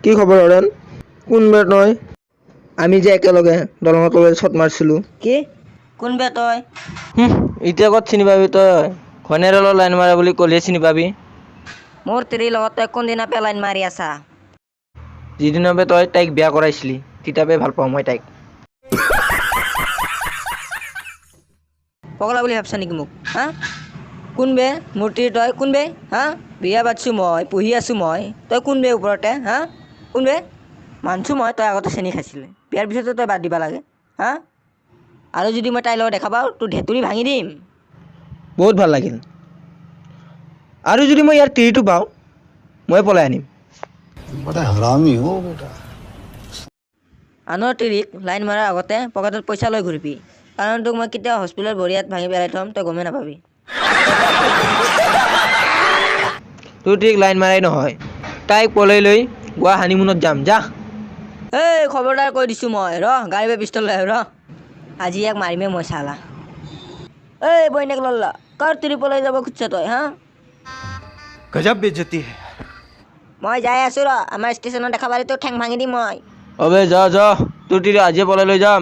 কি খবৰ হৰেণ? কোন বে তই? আমি যে একেলগে দলঙৰ তলেৰে শ্বট মাৰিছিলোঁ। কি? কোন বে তই? এতিয়া ক'ত চিনি পাবি তই? ঘৈণীয়েৰৰ লগত লাইন মাৰা বুলি ক'লেহে চিনি পাবি। মোৰ তিৰিৰ লগত তই কোনদিনা পে লাইন মাৰি আছা? যিদিনা বে তই তাইক বিয়া কৰাইছিলি, তেতিয়াৰ পৰাই ভাল পাওঁ মই তাইক। পগলা বুলি ভাবছা নেকি মোক? হা, কোন বে মোৰ তিৰি তই? কোন বে? হা, বিয়া পাতছোঁ মই, পুহি আছোঁ মই, তই কোন বে ওপৰতে? হা, কোন বে? মানছোঁ মই তই আগতে চেনি খাইছিলি, বিয়াৰ পিছতো তই বাদ দিবা লাগে। হা, আৰু যদি মই তাইৰ লগত দেখা পাওঁ তোৰ ঢেঁতুৰি ভাঙি দিম। বহুত ভাল লাগিল। আৰু যদি মই ইয়াৰ তিৰিটো পাওঁ, মই পলাই আনিম। बड़ा हरामी हो बेटा। আনৰ তিৰিক লাইন মৰাৰ আগতে পকেটত পইচা লৈ ঘূৰিবি, কাৰণ তোক মই কেতিয়াও হস্পিটেলত ভৰি হাত ভাঙি পেলাই থ'ম, তই গমেই নাপাবি। তোৰ তিৰিক লাইন মাৰাই নহয়, তাইক পলাই লৈ গোৱা হানিমুনত যাম, যা। এই খবৰদাৰ কৈ দিছোঁ মই, ৰহ গাড়ী পৰা পিষ্টল লৈ আহোঁ, ৰহ আজি ইয়াক মাৰিমেই মই চালা। এই বৈনেক লল্লা, কাৰ তিৰি পলাই যাব খুজিছ তই? হা, गजब बेइज्जती है। মই যাই আছোঁ ৰ, আমাৰ ষ্টেচনত দেখা পালে তোৰ ঠেং ভাঙি দিম মই। অবে যা যা, তোৰ তিৰি আজিয়ে পলাই লৈ যাম।